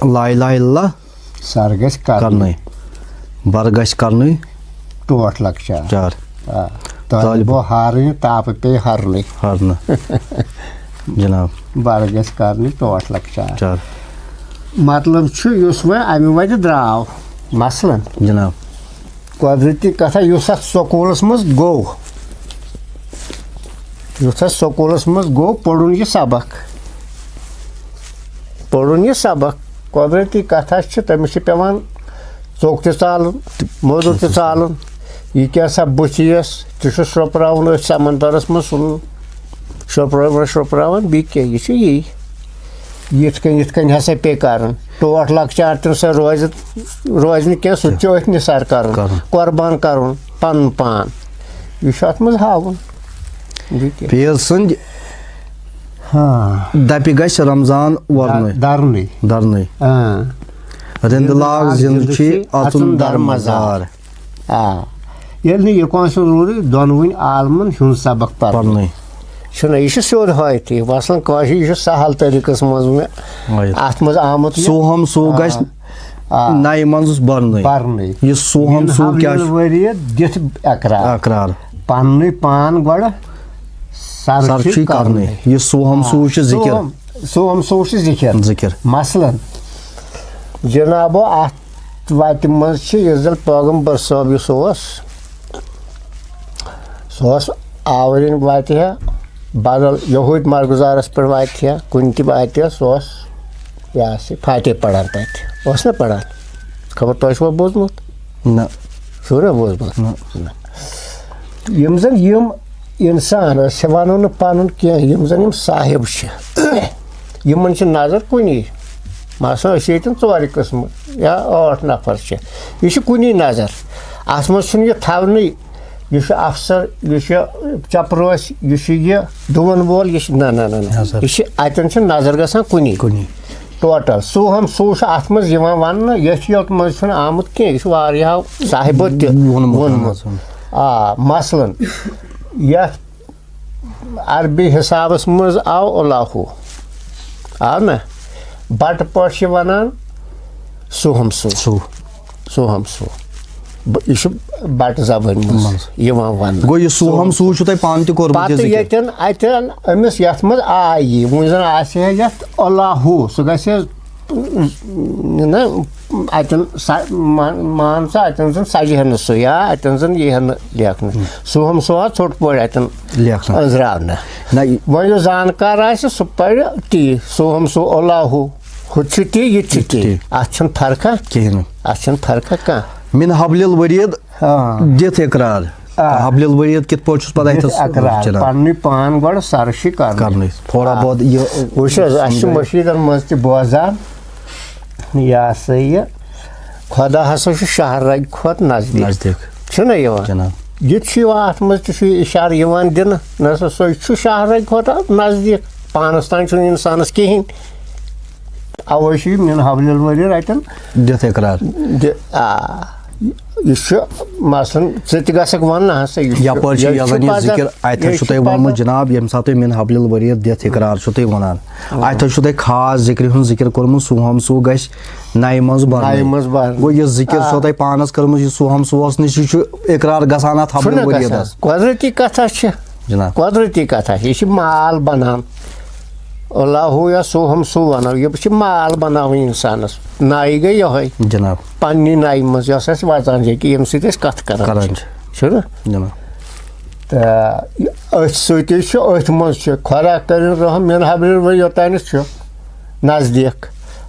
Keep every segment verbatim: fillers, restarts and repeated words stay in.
لا اله الا اللہ سر گژھِ کرنہٕ۔ کرنٕے۔ بر گژھِ کرنٕے۔ ٹوٹھ لۄکچار۔ چار۔ آ۔ طالبو ہارٕنۍ، تاپہٕ پیٚیہِ ہرنٕے۔ ہرنہٕ۔ جناب۔ بر گژھِ کرنٕے ٹوٹھ لۄکچار۔ چار۔ مطلب چھُ، یُس وۄنۍ امہِ وتہِ درٛاو، مثلاً جناب۔ قۄدرٔتی کتھا، یُس اتھ سکوٗلس منٛز گوٚو، یُس اتھ سکوٗلس منٛز گوٚو، پوٚرُن یہِ سبق، پوٚرُن یہِ سبق۔ قۄدرٔتی کتھا چھِ، تٔمِس چھِ پٮ۪وان ژوٚک تہِ ژالُن، موٚدُر تہِ ژالُن۔ یہِ کیٛاہ سا بُتھِ یِیَس، تہِ چھُ شرٛوپراوُن أتھۍ سمندرس منٛز، سُہ شرٛوپراوان، شرٛوپراوان، بیٚیہِ کیٛاہ، یہِ چھُ یی۔ یِتھ کٔنۍ، یِتھ کٔنۍ ہسا پیٚیہِ کرُن۔ ٹوٹھ لۄکچار تہِ سا روزِ، روزِ نہٕ کینٛہہ، سُہ تہِ چھُ أتھۍ نثار کرُن۔ کرُن۔ قۄربان کرُن پنُن پان۔ یہِ چھُ اتھ منٛز ہاوُن۔ بیٚیہِ کیٛاہ؟ پیٖر سٕنٛدۍ ہاں۔ دپہِ گژھِ رمضان ورنٕے۔ درنٕے۔ درنٕے۔ آ۔ رِنٛدٕ لاگ زِنٛدٕ چھُے اَژُن درمزار۔ آ۔ ییٚلہِ نہٕ یہِ کٲنٛسہِ روٗدٕے، دۄنوٕنۍ عالمن ہُنٛد سبق پرنٕے۔ پرنٕے۔ چھُنہ، یہِ چھُ سیوٚد ہٲیتھٕے۔ مثلاً کٲشِر، یہِ چھُ سہل طریٖقس منٛز مےٚ ہٲیِتھ۔ اتھ منٛز آمُت یہِ۔ سُہ ہم سُہ آ۔ گژھِ آ۔ نَیہِ منٛزٕ برنٕے۔ برنٕے۔ یہِ سُہ ہم سُہ کیٛاہ چھُ؟ ؤریہِ دِتھ اقرار۔ اقرار۔ پننُے پان گۄڈٕ سر سر چھُے چھُے کرنٕے۔ کرنٕے۔ یہِ سُہ ہم سُہ چھُ ذِکِر۔ سُہ ہم سُہ چھُ ذِکِر۔ ذِکِر۔ مثلاً جنابو، اتھ وتہِ منٛز چھِ، یُس زن پیغمبر صٲب یُس اوس، سُہ اوس آورٮ۪ن وتہِ ہا، بدل یہوٗدۍ مرگُزارس پٮ۪ٹھ وتہِ ہا، کُنہِ تہِ وتہِ ہا، سُہ اوس یہِ ہسا یہِ فاتح پران تتہِ۔ اوس نہ پران؟ خبر تۄہہِ چھُوا بوٗزمُت؟ نہ۔ چھُو نہ بوٗزمُت؟ نہ۔ یِم زن یِم انسان، أسۍ ونو نہٕ پنُن کینٛہہ، یِم زن یِم صاحب چھِ، یِمن چھِ نظر کُنی۔ مثلاً أسۍ چھِ ییٚتٮ۪ن ژورِ قٕسمہٕ یا ٲٹھ نفر چھِ، یہِ چھِ کُنی نظر۔ اتھ منٛز چھُنہٕ یہِ تھاونٕے، یہِ چھُ افسر، یہِ چھُ چپروسۍ، یہِ چھُ یہِ ڈُوَن وول، یہِ چھُ، نہ، نہ، نہ، نہ۔ ہاں، سر۔ یہِ چھِ، اتٮ۪ن چھِ نظر گژھان کُنی۔ کُنی۔ ٹوٹل سُہ ہم سُہ چھُ اتھ منٛز یِوان وننہٕ، ییٚتھۍ یوت منٛز چھُنہٕ آمُت کینٛہہ، یہِ چھُ واریاہو صاحبو تہِ ووٚنمُت، ووٚنمُت۔ ووٚنمُت۔ آ، مثلاً یتھ عربی حسابس منٛز آو الہو، آو نہ؟ بٹہٕ پٲٹھۍ چھِ ونان سُہ ہم سُہ۔ سُہ۔ سُہ ہم سُہ۔ ب-، یہِ چھُ بٹہٕ زبٲنۍ منٛز منٛز۔ یِوان وننہٕ۔ گوٚو یہِ سُہ ہم سُہ چھُ تۄہہِ پانہٕ تہِ کوٚرمُت یہِ پتہٕ ذِکِر؟ ییٚتٮ۪ن اتٮ۪ن أمِس یتھ منٛز آیہِ، وُنہِ زن آسہِ ہے یتھ الہو، سُہ گژھِ ہے نہ، اتٮ۪ن سا-، مان، مان ژٕ، اتٮ۪ن زن سجہِ ہے نہٕ سُہ، یا اتٮ۪ن زن یی ہے نہٕ لیکھنہٕ۔ سُہ ہم سُہ آو ژھوٚٹ پٲٹھۍ اتٮ۪ن لیکھنہٕ۔ أنٛزراونہٕ۔ نہ، یہِ- وۄنۍ یُس زانکار آسہِ، سُہ پرِ تی، سُہ ہم سُہ الہو، ہُہ تہِ چھُ تی، یہِ تہِ چھُ تی۔ تی۔ اتھ چھنہٕ فرقہ، کِہیٖنۍ نہٕ۔ اتھ چھنہٕ فرقہ کانٛہہ۔ من حبل الورید آ۔ دِتھ اقرار۔ آ۔ حبل الورید کِتھ پٲٹھۍ چھُس پتہٕ اتھس اقرار، جناب؟ پننُے پان گۄڈٕ سرشی کرنٕے۔ کرنٕے۔ تھوڑا بہت یہِ وٕچھ حظ، اسہِ چھُ مٔشیٖدن منٛز تہِ بوزان، یہِ ہسا یہِ، خۄدا ہسا چھُ شاہ رگہِ کھۄتہٕ نزدیٖک۔ نزدیٖک۔ چھُنہ یِوان؟ جناب۔ یہِ تہِ چھُ یِوان، اتھ منٛز تہِ چھُ یہِ اشارٕ یِوان دِنہٕ، نہ سا سُے چھُ شاہ رگہِ کھۄتہٕ نزدیٖک، پانس تام چھُنہٕ انسانس کِہینۍ۔ اوے چھُ یہِ من حبل الورید اتٮ۪ن دِتھ اقرار۔ دِ-، آ، یہِ چھُ مثلاً ژٕ تہِ گژھکھ وننہٕ ہسا، یہِ چھُ، یپٲرۍ چھُ یہِ یہِ زن یہِ پتہ، ذِکِر، اتہِ یہِ حظ چھُو چھُ تۄہہِ ووٚنمُت پتہ۔ جناب، ییٚمہِ ساتہٕ تُہۍ من حبل الورید دِتھ اقرار چھُو تُہۍ ونان، اتہِ حظ چھُو تۄہہِ خاص ذِکرِ ہُنٛد ذِکِر کوٚرمُت، سُہ ہم سُہ گژھِ نَیہِ منٛز برنٕے۔ نَیہِ منٛز برنٕے۔ گوٚو یہِ ذِکِر آ۔ چھو تۄہہِ پانس کٔرمٕژ، یہِ سُہ ہم سُہ اوس نہٕ، یہِ چھُ اقرار گژھان اتھ حبل چھُنہ الوریدس۔ گژھان۔ قۄدرٔتی کتھا چھِ۔ جناب۔ قۄدرٔتی کتھا چھِ۔ یہِ چھِ مال بنان۔ اللہ ہو یا سُہ ہم سُہ ونو، یہِ چھِ مال بناوٕنۍ انسانس۔ نایہِ گٔے یِہوٚے۔ جناب۔ پننہِ نایہِ منٛز یۄس اسہِ وژان چھِ، کہِ ییٚمہِ سۭتۍ أسۍ کتھ کران کران چھِ۔ چھِ۔ چھُنہ؟ جناب۔ تہٕ یہِ أتھۍ سۭتۍ چھُ، أتھۍ منٛز چھُ۔ خۄدا کٔرِن رحم، من حبل الورید یوٚتانٮ۪تھ چھُ نزدیٖک۔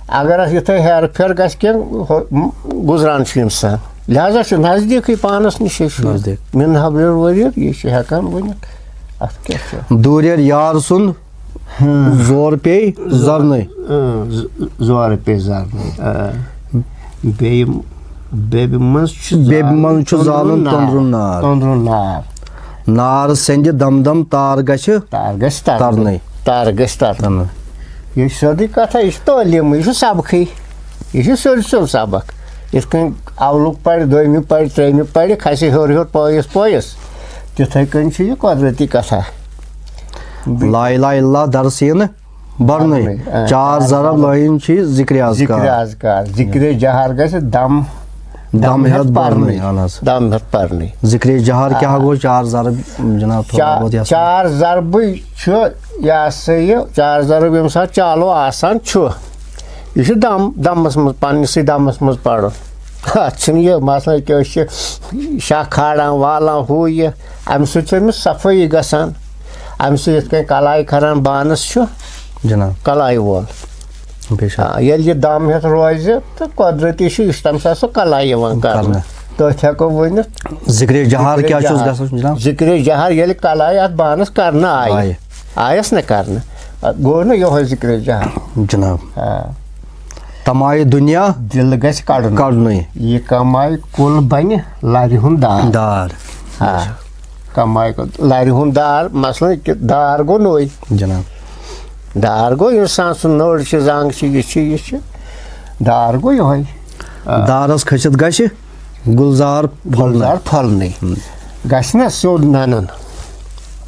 اگر اتھ یِتھے ہیرٕ پھیرٕ گژھِ کینٛہہ، ہُہ، گُزران چھُ انسان۔ لہذا چھُ نزدیٖکٕے پانس نِشے چھُ۔ نزدیٖک۔ من حبل الورید، یہِ چھُ ہٮ۪کان ؤنِتھ۔ اتھ کیٛاہ چھُ؟ دوٗریر یار سُنٛد زور پیٚیہِ زرنٕے۔ اۭں، ز-، زورٕ پیٚیہِ زرنٕے۔ آ۔ بیٚیہِ، بیٚبہِ منٛز چھُ بیٚبہِ زالُن منٛز چھُ زالُن تۄنٛدرُن نار۔ تۄنٛدرُن نار۔ نار سیٚنٛدِ دم دم تار گژھِ۔ تار گژھِ ترنٕے۔ ترنٕے۔ تار گژھِ ترنٕے۔ ترنٕے۔ یہِ چھِ سیوٚدُے کتھا، یہِ چھِ تعلیٖمٕے، یہِ چھُ سبقٕے۔ یہِ چھُ سیوٚد سیوٚد سبق۔ یِتھ کٔنۍ اولُک پرِ، دوٚیمہِ پرِ، ترٛیٚیمہِ پرِ، کھسہِ ہیوٚر ہیوٚر پٲیِس پٲیِس۔ تِتھَے کٔنۍ چھُ یہِ قۄدرٔتی کتھا۔ لا اله الا اللہ درسیٖنہٕ برنٕے۔ برنٕے، آ، چار چار ضرب ضرب۔ لٲیِن چھِ ذِکرِ اذکار۔ ذِکرِ اذکار، ذِکرِ جہر گژھِ دم، دم دم ہٮ۪تھ ہٮ۪تھ برنٕے، برنٕے۔ اہن حظ۔ دم ہٮ۪تھ برنٕے۔ ذِکرِ جہر کیٛاہ آ۔ گوٚو؟ چار ضرب جناب، تھوڑا چا-، بہت یَس۔ چار ضربٕے چھُ، یہِ ہسا یہِ، چار ضرب ییٚمہِ ساتہٕ چالو آسان چھُ، یہِ چھُ دم، دمس منٛز، پننِسٕے دمس منٛز پرُن۔ اتھ چھُنہٕ یہِ مسلہٕ کہِ أسۍ چھِ شاہ کھالان، والان، ہُہ یہِ، امہِ سۭتۍ چھِ أمِس صفٲیی گژھان۔ امہِ سۭتۍ یِتھ کٔنۍ کلاے کران بانس چھُ، جناب۔ کلاے وول۔ بے شک۔ آ، ییٚلہِ یہِ دم ہٮ۪تھ روزِ، تہٕ قۄدرٔتی چھُ، یہِ چھُ تَمہِ ساتہٕ سُہ کلاے یِوان کرنہٕ۔ کرنہٕ۔ تٔتھۍ ہٮ۪کو ؤنِتھ۔ ذِکرِ جہر ذِکرِ کیٛاہ چھُس جہر۔ گژھان، جناب؟ ذِکرِ جہر ییٚلہِ کلاے اَتھ بانَس کرنہٕ آیہِ، آیہِ۔ آیَس نہ کرنہٕ، اَدٕ گوٚو نہ یِہوٚے ذِکرِ جہر۔ جناب۔ آ۔ تمایہِ دُنیا دِل گژھِ کڑُن۔ کڑنُے۔ یہِ کمایہِ کُل بنہِ لرِ ہُنٛد دار۔ دار۔ آ۔ کمایہِ کُل، لرِ ہُنٛد دار، مثلاً کہِ دار گوٚو نوٚے۔ جناب۔ دار گوٚو اِنسان سُنٛد، نٔر چھِ، زنٛگ چھِ، یہِ چھِ، یہِ چھِ۔ دار گوٚو یِہوٚے۔ آ۔ دارس کھٔسِتھ گژھِ گُلزار پھۄلنہٕ۔ گُلزار پھۄلنٕے۔ ہم۔ گژھِ نہ سیوٚد ننُن۔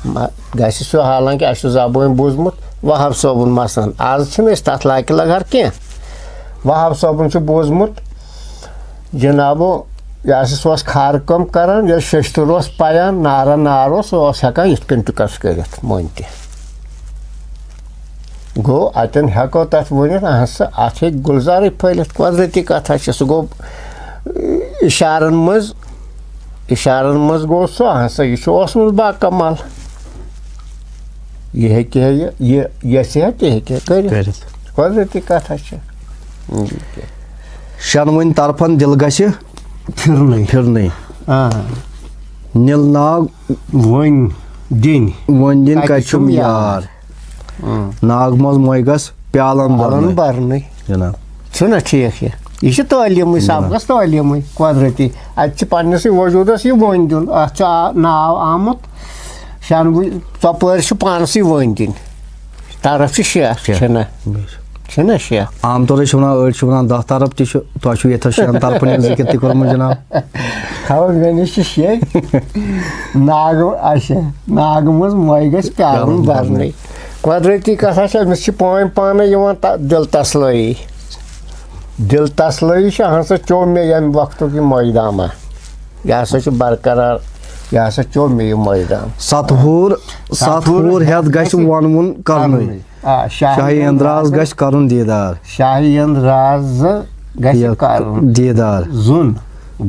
ما-، گژھِ سُہ، حالانکہ اَسہِ چھُ زبٲنۍ بوٗزمُت وہاب صٲبُن مثلاً۔ آز چھِنہٕ أسۍ تَتھ لاکہِ لگار کینٛہہ۔ وہاب صٲبُن چھُ بوٗزمُت جنابو، یہِ ہسا سُہ اوس کھارٕ کٲم کران، ییٚلہِ شیشتٕر اوس پَیان، نارا نار اوس، سُہ اوس ہٮ۪کان یِتھ کٔنۍ تہِ کَس کٔرِتھ مٔنٛزۍ تہِ۔ گوٚو، اَتٮ۪ن ہٮ۪کو تَتھ ؤنِتھ، اَہَن سا، اَتھ ہیٚکہِ گُلزارٕے پھٔلِتھ، قۄدرٔتی کَتھا چھِ۔ سُہ گوٚو اِشارَن منٛز، اِشارَن منٛز گوٚو سُہ، اَہَن سا، یہِ چھُ اوسمُت باکمال۔ یہِ ہیٚکہِ ہے یہِ، یہِ یَژھِ ہے، تہِ ہیٚکہِ ہے کٔرِتھ۔ کٔرِتھ۔ قۄدرٔتی کَتھا چھِ۔ شٮ۪نوٕنۍ طرفن دِل گژھِ پھِرنٕے۔ پھِرنٕے۔ آ۔ نِل ناگ وۄنۍ دِنۍ۔ وۄنۍ دِنۍ کَتہِ کَتہِ چھُم چھُم یار؟ یار؟ اۭں۔ ناگ منٛز مۄے گژھ پیالن پالن برنٕے۔ برنٕے۔ جناب۔ چھُنہ ٹھیٖک یہِ؟ یہِ چھِ تعلیٖمٕے، جناب۔ سبقس تعلیٖمٕے قۄدرٔتی۔ اَتہِ چھِ پننِسٕے وجوٗدس یہِ وۄنۍ دیُن۔ اَتھ چھُ آ-، ناو آمُت شٮ۪نوٕنۍ، ژۄپٲرۍ چھِ پانسٕے وۄنۍ دِنۍ۔ طرف چھِ شےٚ، شےٚ۔ چھِنہ؟ بے شک۔ چھِنہ شےٚ؟ عام طور چھِ وَنان، أڑۍ چھِ وَنان دَہ طرف تہِ چھُ، تۄہہِ چھُو ییٚتھَس شٮ۪ن طرفن ہُنٛد ذِکِر تہِ کوٚرمُت جناب۔ خبر مےٚ نِش چھِ شےٚ۔ ناگہٕ، اچھا، ناگہٕ منٛز مۄے گژھِ پیالُن پیالُن برنٕے۔ برنٕے۔ قۄدرٔتی کَتھا چھِ، أمِس چھِ پانہٕ پانَے یِوان تَ-، دِل تسلٲیی۔ دِل تسلٲیی چھِ، اَہَن سا، چیوٚو مےٚ ییٚمہِ وقتُک یہِ مۄے دامہ۔ یہِ ہسا چھُ برقرار، یہِ ہسا چیوٚو مےٚ یہِ مۄے دام۔ ستہٕ ہور، ستہٕ ہور ہٮ۪تھ گژھِ وۄنوُن کرنُے۔ آ، شاہی شاہی اندراز اندراز گژھِ کرُن دیٖدار۔ شاہی اندراز گژھِ یہِ کرُن۔ دیٖدار۔ زُن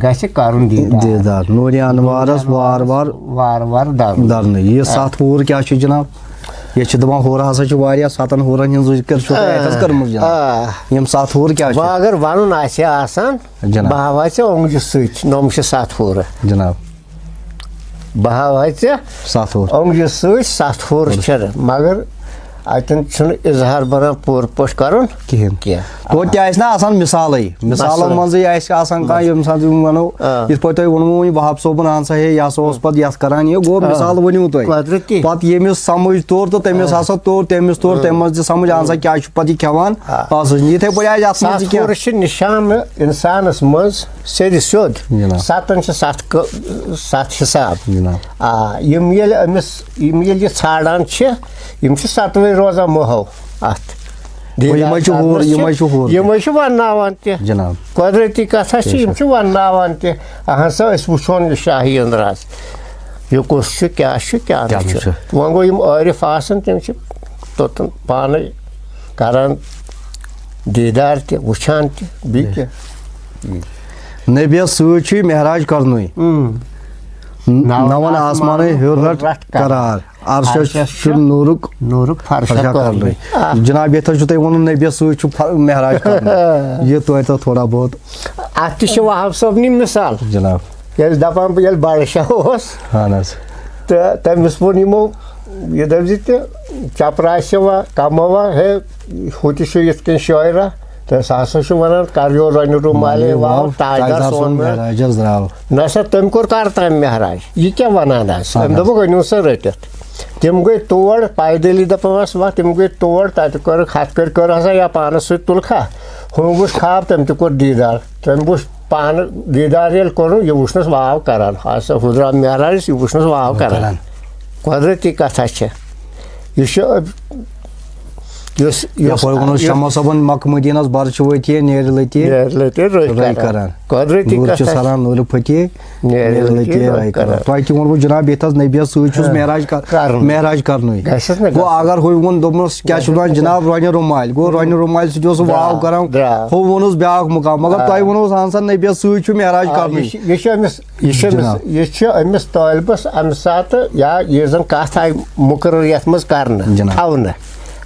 گژھِ کرُن دیٖدار۔ دیٖدار۔ نوٗرِ انوارس وار وار وار وار درُن۔ درنہٕ۔ یہِ آ۔ ستھ ہور کیٛاہ چھُ جناب؟ ییٚتہِ چھِ دپان ہورٕ ہسا چھِ واریاہ، ستن ہورن ہٕنٛز ذِکر چھُ تۄہہِ آ۔ اَتٮ۪س کٔرمٕژ جناب۔ آ۔ یِم ستھ ہور کیٛاہ چھِ؟ وۄنۍ اگر ونُن آسہِ ہا آسان، جناب۔ بہٕ ہاوہا ژےٚ اوٚنٛگجہِ سۭتۍ، نۄم چھِ ستھ ہورٕ۔ جناب۔ بہٕ ہاوہا ژےٚ ستھ ہور۔ اوٚنٛگجہِ سۭتۍ ستھ ہور ہور۔ چھِ، مگر اتٮ۪ن چھُنہٕ اظہار بنان پوٗرٕ پٲٹھۍ کرُن کِہیٖنۍ۔ کینٛہہ۔ توتہِ تہِ آسہِ نا آسان مثالٕے، مثالو مثلہٕ۔ منٛزٕے آسہِ آسان کانٛہہ، مثلہٕ۔ ییٚمہِ ساتہٕ یِم ونو، آ۔ یِتھ پٲٹھۍ تۄہہِ ووٚنوُ وۄنۍ وہاب صٲبُن، اہن سا ہے، یہِ ہسا اوس پتہٕ یتھ کران، یہِ گوٚو آ۔ مثال ؤنِو تُہۍ۔ قۄدرتی۔ پتہٕ ییٚمِس سمجھ توٚر تہٕ تٔمِس آ۔ ہسا توٚر، تٔمِس توٚر، آ۔ تٔمۍ منٛز تہِ سمجھ، اہن سا کیٛاہ چھُ پتہٕ یہِ کھٮ۪وان۔ آ۔ آ، سُہ چھُ یِتھَے پٲٹھۍ آسہِ اَتھ منٛز تہِ ستھ کینٛہہ۔ ہورٕ چھِ نِشانہٕ اِنسانَس منٛز سیٚرِ سیوٚد۔ جِناب۔ سَتَن چھِ سَتھ کٲ-، سَتھ حِساب۔ جِناب۔ آ، یِم ییٚلہِ أمِس، یِم ییٚلہِ یہِ ژھانٛڈان چھِ، یِم چھِ سَتوَے روزان موہَو اَتھ۔ گوٚو یِمَے چھِ دیٖدار ہور، کرنَس یِمَے چھِ ہور۔ یِمَے چھِ وَنناوان تہِ۔ جِناب۔ قۄدرٔتی کَتھا چھِ، بے شک۔ یِم چھِ وَنناوان تہِ۔ اَہَن سا، أسۍ وٕچھون یہِ شاہی اندراز۔ یہِ کُس چھُ، کیٛاہ چھُ، کیٛاہ نہٕ کیٛاہ نہٕ چھُ۔ چھُ۔ وۄنۍ گوٚو یِم عٲرِف آسَن، تِم چھِ توٚتَن پانَے کران دیٖدار تہِ، وٕچھان تہِ، بیٚیہِ کیٛاہ؟ نبیَس سۭتۍ چھُ یہِ معراج کرنُے۔ اۭں۔ نَوَن نَوَن آسمانَے آسمانَن ہیوٚر رَٹ ہیوٚر رَٹ قرار۔ عرشَس عرشَس چھُ چھُ نوٗرُک نوٗرُک فرشہ فرشہ کرنُے۔ کرنُے۔ آ۔ جناب، ییٚتہِ حظ چھُ تۄہہِ ووٚنمُت نبیَس سۭتۍ چھُ ف-، معراج کرنُے۔ یہِ توتہِ تۄہہِ تھوڑا بہت۔ اَتھ تہِ چھِ وہاب صٲبنٕے مثال۔ جناب۔ ییٚلہِ دَپان بہٕ ییٚلہِ بَڑٕ شاہ اوس، اہن حظ۔ تہٕ تٔمِس ووٚن یِمو، یہِ دٔپۍ زِ تہِ چپراسہِ وا، کمہٕ وا، ہے، ہُہ تہِ چھُ یِتھ کٔنۍ شٲعرہ، تہٕ سُہ ہسا چھُ وَنان، کر یور رۄنہِ روٗمالے واو، تاجدار سون مہراج۔ مہراجس درٛاو۔ نہ سا، تٔمۍ کوٚر کر تام مہراج، یہِ کیٛاہ وَنان حظ؟ اہن أمۍ حظ۔ دوٚپُکھ، أنِو سا رٔٹِتھ۔ تِم گٔے تور، پیدٔلی دَپان ٲس وَتھ، تِم گٔے تور، تَتہِ کٔرٕکھ ہَتھ کٔرۍ کٔر ہسا یا پانَس سۭتۍ تُلکھا، ہُم وٕچھ خواب، تٔمۍ تہِ کوٚر دیٖدار، تٔمۍ وٕچھ پانہٕ دیٖدار ییٚلہِ کوٚرُن، یہِ وٕچھنَس واو کران۔ ہسا ہُہ درٛاو معراجَس، یہِ وٕچھنَس واو کران۔ کران۔ قۄدرٔتی کَتھا چھےٚ۔ یہِ چھُ، یُس یُس یپٲرۍ ووٚنُس یُس شمس صٲبن، مکہ مدینس بر چھِ ؤتھۍ، نیرِ لٔتہِ۔ نیرِ لٔتہِ رٲے رٲے کران۔ کران۔ قۄدرٔتی نوٗر چھُ کتھ آسہِ۔ سران نوٗرِ پھٔتہِ، نیرِ نیرِ لٔتہِ لٔتہِ رٲے رٲے کران۔ کران۔ تۄہہِ تہِ ووٚنوٕ جناب، ییٚتہِ حظ نبیَس سۭتۍ چھُس ہاں۔ معراج کر-، کرُن۔ معراج کرنُے۔ گژھٮ۪س نہ گوٚو گژھُن۔ اگر ہُہ ووٚن، دوٚپمَس، کیٛاہ چھُ گژھٮ۪س وَنان نہ جناب، گژھُن۔ رۄنہِ رُمالۍ۔ گوٚو رۄنہِ رُمالۍ سۭتۍ اوس سُہ واو درٛاو، کران۔ درٛاو۔ ہُہ ووٚنُس بیٛاکھ مُقام، مگر آ۔ تۄہہِ ووٚنوُس اہن سا نبیَس سۭتۍ چھُ معراج آ، کرنُے۔ یہِ چھُ، یہِ چھُ أمِس، یہِ چھُ أمِس، جناب۔ یہِ چھُ أمِس طٲلبَس اَمہِ ساتہٕ یا یہِ زَن کَتھ آیہِ مُقرر یَتھ منٛز کرنہٕ، جناب۔ تھاونہٕ۔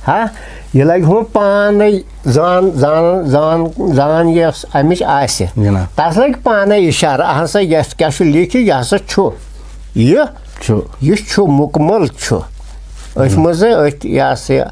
ہا؟ یہِ لَگہِ ہُہ پانَے زان، زان، زان، زان یۄس اَمِچ آسہِ۔ جناب۔ تَس لَگہِ پانَے اِشارٕ، اَہَن سا یَتھ کیٛاہ چھُ لیکھِتھ، یہِ ہسا چھُ۔ یہِ چھُ۔ یہِ چھُ، مُکمل چھُ۔ أتھۍ منٛزٕے، أتھۍ یہِ ہسا یہِ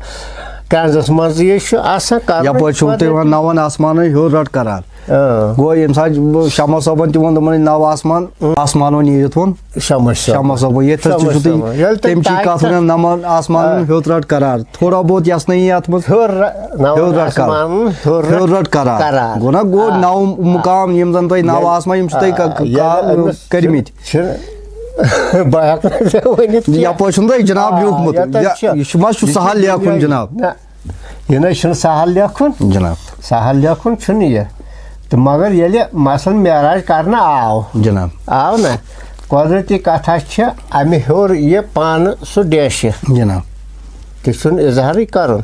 کنزَس منٛز یہِ چھُ آسان کَرُن۔ یَپٲرۍ چھُو تُہۍ وَنان نَوَن آسمانَن ہیوٚر رَٹ قرار۔ اۭں۔ گوٚو ییٚمہِ ساتہٕ بہٕ شمس صٲبَن تہِ ووٚن، دوٚپمَن، "نَو آسمان، اۭں۔ آسمانو نیٖرِتھ ووٚن۔" شمس صٲبَن۔ شمس صٲبَن، ییٚتہِ تھَس تہِ شمس چھُو تُہۍ صٲبَن۔ ییٚلہِ تٔمۍ تٔمۍ چھِ تاج کَتھ تھَس وَنان، "نَوَن آسمانَن آ۔ ہیوٚر رَٹ قرار۔" تھوڑا بہت یَژھ نہٕ یی اَتھ منٛز۔ ہیوٚر رَ-، نَوَن ہیوٚر رَٹ قرار۔ آسمانَن ہیوٚر رَٹ ہیوٚر رَٹ قرار۔ قرار۔ گوٚو نا، گوٚو آ۔ نَو مُقام یِم زَن تۄہہِ نَو ییٚلہِ، آسمان، یِم چھِ تۄہہِ آ، کا-، کا-، ییٚلہِ أمِس کٔرمٕتۍ۔ چھِ، بہٕ ہٮ۪کہٕ نہٕ ژےٚ ؤنِتھ کینٛہہ۔ یَپٲرۍ چھُنہٕ تۄہہِ جناب آ، لیوٗکھمُت۔ یَتَتھ یہِ، چھُ۔ یہِ چھُ، ما چھُ یہِ سہل چھُ لیکھُن دُنیا، جناب؟ نہ۔ یہِ نہ حظ چھُنہٕ سہل لیکھُن۔ جناب۔ سہل لیکھُن چھُنہٕ یہِ۔ تہٕ مگر ییٚلہِ مثلاً معراج کرنہٕ آو، جناب۔ آو نہ؟ قۄدرٔتی کتھا چھِ، امہِ ہیوٚر یہِ پانہٕ سُہ ڈیشہِ۔ جناب۔ تہِ چھُنہٕ اظہارٕے کرُن۔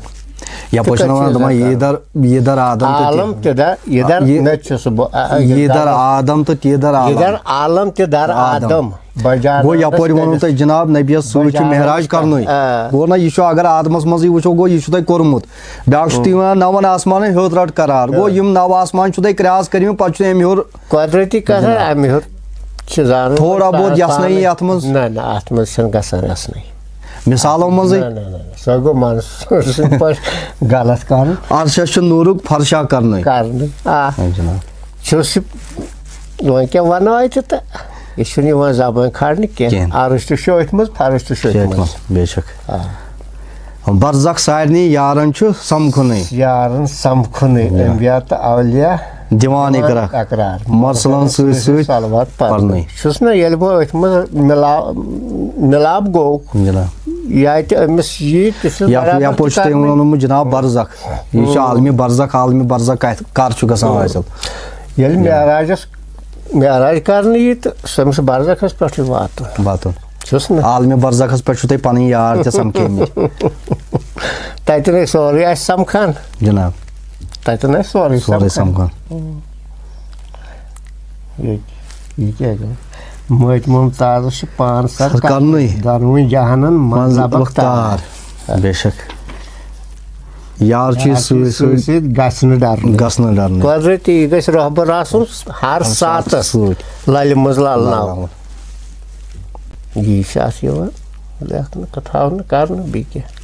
یپٲرۍ تہِ چھِنہٕ کتہِ وَنان چھِ دَپان، اظہار یہِ کرُن؟ در، یہِ در آدم تہٕ عالم تہِ تہِ در، یہِ در، یہِ مےٚ تہِ چھُ سُہ بہٕ، آ، یہِ یہِ در در آدم تہٕ تہِ در عالم۔ یہِ در عالم تہِ در آدم۔ آدم۔ بجان گوٚو یپٲرۍ ووٚنوٕ تۄہہِ جناب نبیَس سۭتۍ چھُ بجان معراج کرنُے۔ آ۔ گوٚو نہ، یہِ چھُ اگر آدمس منٛزٕے وٕچھو، گوٚو یہِ چھُ تۄہہِ کوٚرمُت۔ بیٛاکھ چھُ تُہۍ وَنان نَوَن آسمانَن ہیوٚر رَٹ قرار۔ گوٚو یِم نَو آسمان چھُو تۄہہِ cross کٔرمٕتۍ، پَتہٕ چھُ تۄہہِ اَمہِ ہیوٚر قۄدرٔتی کتھ، جناب۔ اَمہِ ہیوٚر چھِ زانُن تھوڑا پَتہٕ بہت یَژھ نہٕ یی پانَے۔ اَتھ منٛز۔ نہ، نہ، اَتھ منٛز چھَنہٕ گژھان یَژھ نہٕ۔ مِثالو منٛزٕے۔ نہ، نہ، نہ، نہ۔ سۄ گوٚو منصوٗر سٕنٛدۍ پٲٹھۍ غلط کَرُن۔ عرشَس چھُ نوٗرُک فرشا کَرنُے۔ کَرنُے۔ آ۔ آ، جناب۔ چھُس یہِ، وۄنۍ کیٛاہ وَنو اَتہِ تہٕ؟ یہِ چھُنہٕ یِوان زبٲنۍ کھارنہٕ کینٛہہ۔ کینٛہہ۔ عرش تہِ چھُ أتھۍ منٛز، فرش تہِ چھُ أتھۍ منٛز۔ بے شک۔ آ۔ برزخ سارنٕے یارن چھُ سمکھُنٕے۔ یارن سمکھُنٕے، یا۔ انبیاء تہٕ اولیاء دِوان دِوان اقرار۔ اقرار۔ مرسلن سۭتۍ سۭتۍ صلوات پرنٕے۔ پرنٕے۔ چھُس نہ، ییٚلہِ وۄنۍ أتھۍ منٛز مِلا-، مِلاپ گوٚو، جناب۔ یا تہِ أمِس یی، تہِ چھُس یا، برابر یپٲرۍ تہِ چھُ تۄہہِ کرنٕے۔ ووٚنمُت جناب برزخ۔ یہِ چھُ عالمِ برزخ، عالمِ برزخ کتہِ، کر چھُ گژھان حٲصِل؟ ییٚلہِ معراجس، معراج کرنہٕ یی تہٕ سُہ أمِس برزخس پٮ۪ٹھٕے واتُن۔ واتُن۔ چھُس نہ؟ عالمِ برزخس پٮ۪ٹھ چھُو تۄہہِ پنٕنۍ یار تہِ سمکھیمٕتۍ۔ تتٮ۪ن ہے سورُے آسہِ سمکھان۔ جناب۔ تتٮ۪ن آسہِ سورُے سورُے سمکھان۔ سمکھان۔ یہِ، یہِ کیٛاہ گوٚو؟ مٲتۍ مُمتازس چھُ پانہٕ سر سر کرنُے۔ دۄنوٕنۍ جہانن منٛز منٛز لبق لبق تار۔ تار۔ بے شک۔ یار چھُ یہِ یار چھُ سۭتۍ سۭتۍ سۭتۍ سۭتۍ گژھِ نہٕ ڈرنُے۔ گژھِ نہٕ ڈرنُے۔ قۄدرتی، یہِ گژھِ رۄہبر آسُن ہر ہر ساتہٕ ساتس سۭتۍ۔ للہِ منٛز للناوُن۔ للناوُن۔ یی چھِ اَتھ یِوان لیکھنہٕ، تہٕ تھاونہٕ، کرنہٕ، بیٚیہِ کیٛاہ؟